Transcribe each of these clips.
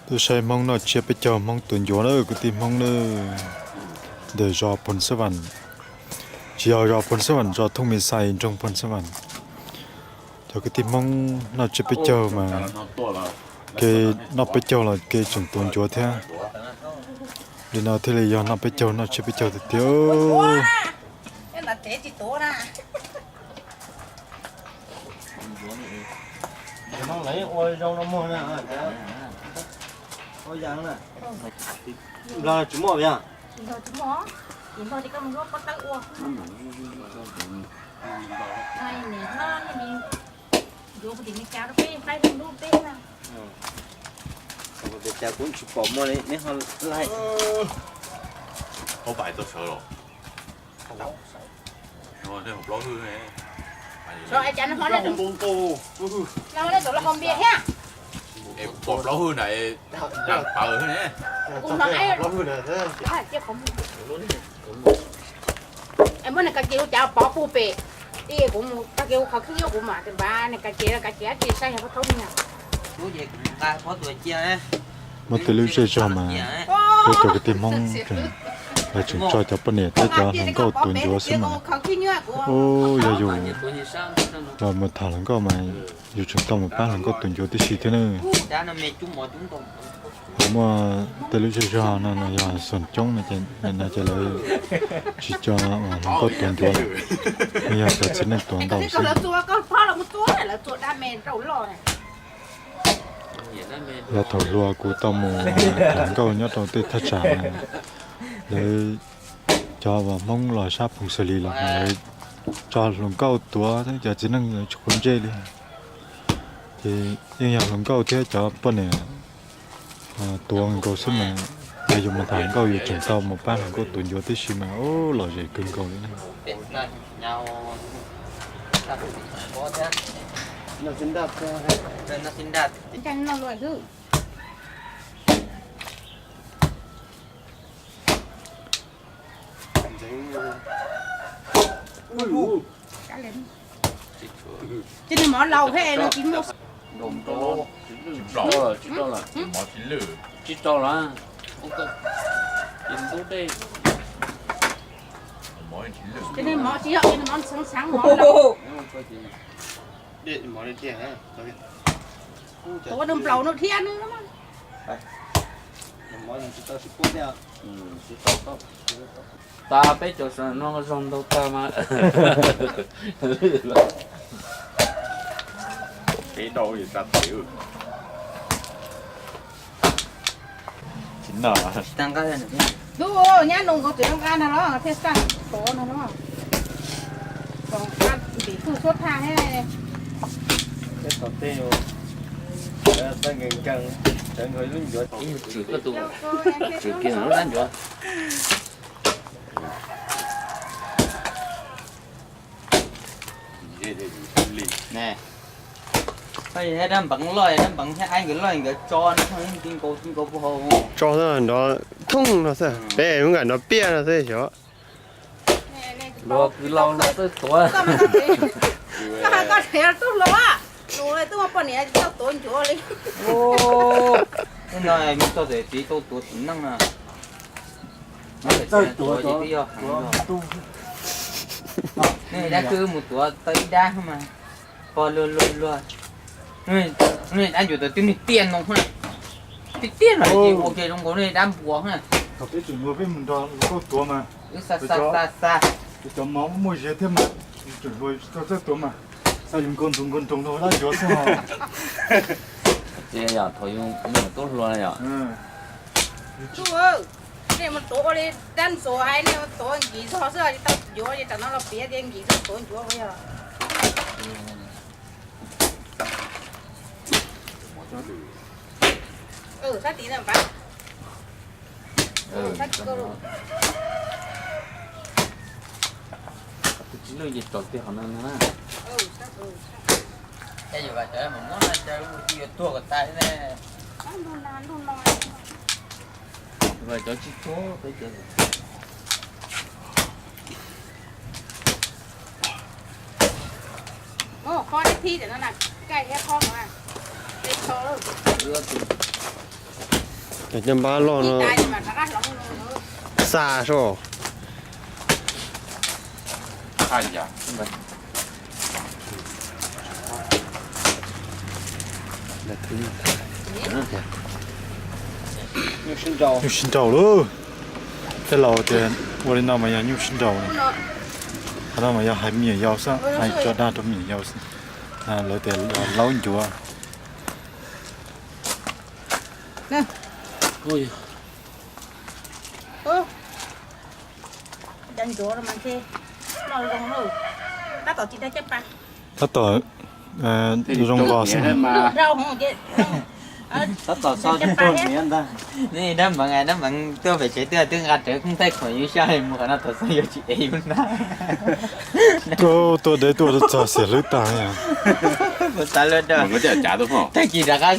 Tuaj saib Hmoob noj tsiab peb caug, Hmoob tuav ncuav na kwv tij Hmoob na. Ntawm zos Phoos Xab Vam, tsis yog zos Phoos Xab Vam, zos Thooj Me Xais, nroog Phoos Xab Vam. Cov kwv tij Hmoob noj tsiab peb caug mas kev noj peb caug los kev tseem tuav ncuav thiab. Li no thiaj li yog noj peb caug noj tsiab peb caug tiag tiag. Kuv tsis pom muaj li neb ho laij. Ua pais tau sawv los. Nej hauv plaub hwj ne. Sawv es cas nws ho nws ho nws tus los haus npias thiab. Es kuv pom plaub hwj na, dam pawg ne. Kuv hnov es muab nws kag kiag lub cav pov puag pem, kuv kag kiag lub qhov khwj nyob kuv mam npaj nws kag kiag kag kiag ces saib yog puas thaub niag. Muaj tej lub zej zog mas peb cov kwv tij Hmoob tseem, lawv tseem tso cov poj niam thiab cov hluas nkauj tuav ncuav xwb mas. Ub, yog yus los mus tham hluas nkauj mas yus tseem tau mus pab hluas nkauj tuav ncuav tib si thiab na. Muaj tej lub zej zog no yog xoom coob no ces lawv tsis tso hluas nkauj tuav ncuav lawm, yog cov txiv neej tuav ntau xwb. Yav thaum hluas kuv tau mus tham hluas nkauj nyob rau tej thaj tsam, lawv cov Hmoob los sab Phoos Xas Lis los lawv tso hluas nkauj tuav, cov txiv neej tsis quav ntsej li. Ces yeej yog hluas nkauj thiab cov poj niam tuav nkaus xwb mas, yog yus mus tham nkauj yus tseem tau mus pab hluas nkauj tuav ncuav tib si mas ub lom zem kawg nkaus li. Ces nws mov laus thiab no tsis muaj. Tsis tau los, ces ntub dej. Ces nws mov tsis yog, ces nws mov txheev txheev mov laus. Tuav nws nplaum no thiab nws. Tas peb cov no zog ntau tag mas. Peb dau yus tsa tes. Tsis noj. Hnub nyab nus nkaus txiv noj nqa no los thiaj xaj tuav no los. Ntim tug suab thaj thiab. Txawm kiag lub dab ncuav. Dab npeev loj, dab npeev thiab aib nkawd loj nkawd tso no ti nkaus ti nkaus puag hauv. Tso xwb nrov thooj no xwb, peb lub nkam nrov piaj no xwb xyov. Luag kwv laus no txawj tuav. Tub hluas, nus twb muaj poj niam tsis tau tuav ncuav li. Ub, no me txog txiv tau tuav txiv neej na. Txawj tuav ces twb yog heev. Nej dab twb mus tuav tau ib dab mas pog luag luag luag. Nej dab ncuav tau twb niag tiaj no, tiaj tiaj no ces ua kiag zoo nkaus nej dab npua na. Thaum peb tseem hluas peb mus nrog hluas nkauj tuav mas, wb xa xa xa xa, cov mov muaj zia thiab mas, tseem hluas tsis tau txawj tuav mas, xa yus nkaug ntug nkaug nroos rau dab ncuav xwb ho. Ces yog thaum yus tub hluas yom. Nej mus tuav ua li dab ntxuav hais, nej mus tuav nkim zog xwb tsis tau ncuav, ces tam no los piav tias nkim zog tuav ncuav yog. Sab tid na. Tus tsis lwj ces tso kiag qhov no na. Ces yus vam cov mas muab no cov yuav tuag kom tas ne. Vam cov tsis tuag peb cov. Muab qhov thib tam no na, kaj thiab qhov no. Cov npab loj no xa soj. Nyuj sib nraus lauj. Tej laus tias ua li no mas yog nyuj sib nraus. Qhov no mas yog hais me nyuam yaus xwb, hais tso dag rau me nyuam yaus xwb. Lawv tias laub ncuav. Tab tom zoo nqos xwb. Tab tom so rau miv ntag. Nej dab meev, dab meev tuaj pem tsev twb twb nqa rawv koob thaij khuam yus sab mus qhov no thaum xub yuav tsis ev yus na. Tuaj tuaj deb tuaj txog xiam hlwb tag. Mus xav lawm da. Tag kis rov qab.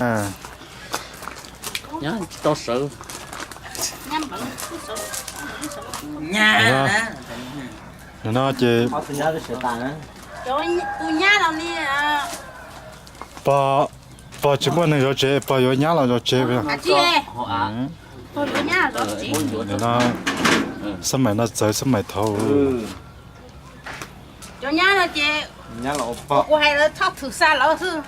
Nyob tsis tau sawv. Nyab na. Nim no ces pog, pog tsis muaj neeg zov tsev, pog yuav nyab los zov tsev. Nim no xab maim no txawv xab maim thaud. Cov nyab no ces kuv hais lawv txhob thwm xa lawv xwb.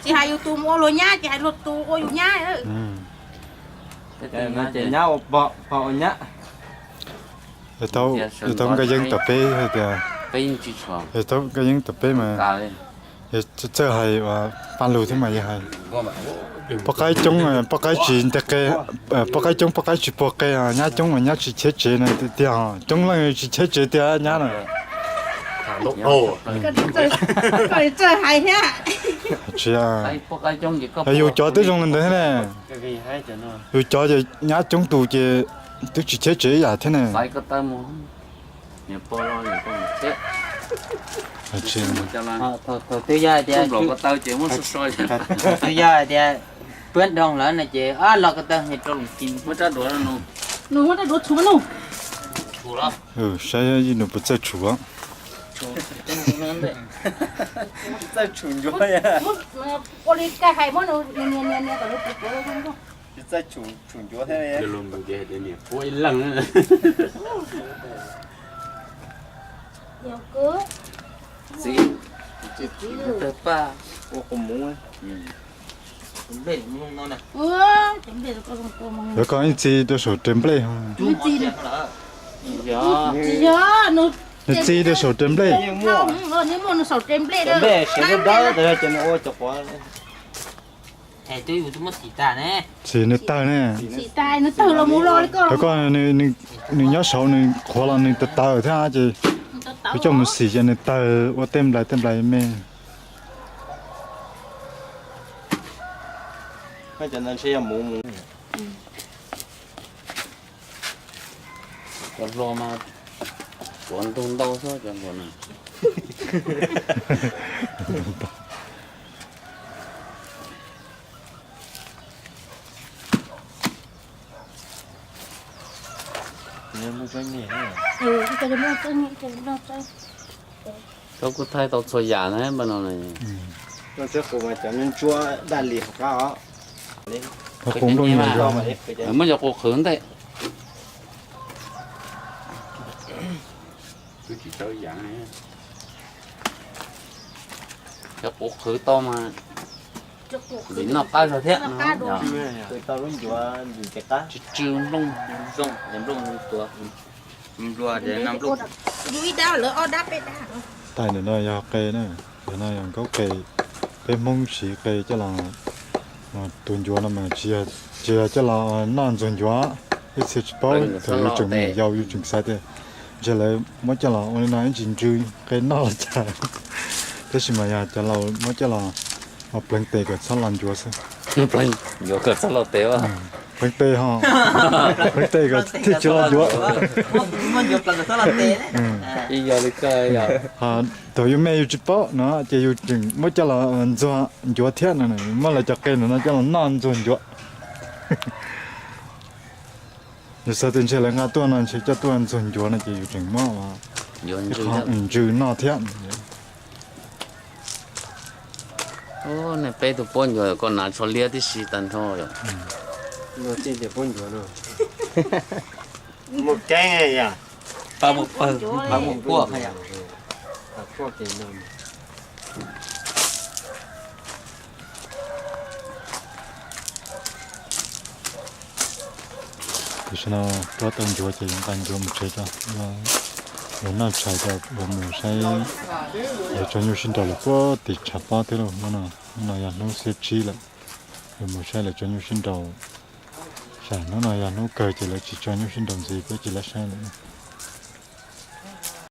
Tsis hais yus tus mus ua luag nyab, tsis hais luag tus ua yus nyab. Nyab ua pog, pog ua nyab. Yog tau nkaj yeeb tom peb hais tias, yog tau nkaj yeeb tom peb mas yog txawj hais paj lug thiab mas yog hais poj qaib coob poj qaib tsis nte qe, poj qaib coob poj qaib tsis puag qe, nyab coob mas nyab tsis cheb tsev no tiag, coob leej tsis cheb tsev tiag nyab na. Tsis, yus cov twb zoo li ntawd thiab ne. Yus cov ces nyab coob tus ces twb tsis cheb tsev ib yam thiab ne. Thaum twb yog hais tias, twb yog hais tias puab doog lawm no ces los ko taw rau lwm tis. Saib ib nus puas txawj tshum. Txawj tshum ncuav. Tsis txawj tshum ncuav thiab. Txiv, txiv, paj ua qus muv. Lawv koj ib txiv rau saum raws nplej. Nws txiv rau saum raws nplej. Txiv nws tawg ne. Lawv koj nws nyob saud nws qhuav los nws tawg tawg thiab ces kuv coj mus xim ces nws tawg ua tej nplais tej nplais me. Cov hluas mas tuav ntug ntau xwb cov hluas na. Tau kuv thaij tau txhua yam na npaj no. Muab cov qus qhwv ntej. Cov qus qhwv tau mas lim noj qab zog thiab. Tsw tsw nplooj zoo, nplooj tuav. Tais ntawm no yog qe na, ntawm no yog nkaub qe. Peb Hmoob siv qe coj los tua ncuav no mas tsis yog coj los noj ntxuag ncuav, ib txhia tsis paub, thaum yus tseem me nyuam yaus yus tseem xav tias ntshe lawv muab coj los ua li no ib ntsis ntsw qe noj los cas. Tab sis mas yog cov laus muab coj los pleev tes kom txhob los ncuav xwb. Pleev tes ho, pleev tes kom thiaj tsis los ncuav. Thaum yus me yus tsis paub no ces yus tseem muab coj los ntxuag ncuav thiab no, muab lawv cov qe no coj los noj ntxuag ncuav. Yus xav tias ntshe lawv nqa tuaj no ntshe coj tuaj ntxuag ncuav no ces yus tseem muab ib qho ntsw noj thiab. Nej peb tug puab ncuav koj hnav tsho liab tib si tag nrho yom. Muaj keeb yom. Pab muaj pawg, pab muaj puaj. Tam sim no rov tau ncuav ces yuav nqa ncuav mus tsev tso. Yuav noj tshais rau yuav mus saib lawv tso nyuj sib nraus lawm puag tim tshav pob thiab lauj. Hnub no, hnub no yog hnub xiab tsib lawm. Yuav mus saib lawv tso nyuj sib nraus. Tam sim hnub no yog hnub kawg ces lawv tsis tso nyuj sib nraus ntxiv, peb tsis lab saib lawm.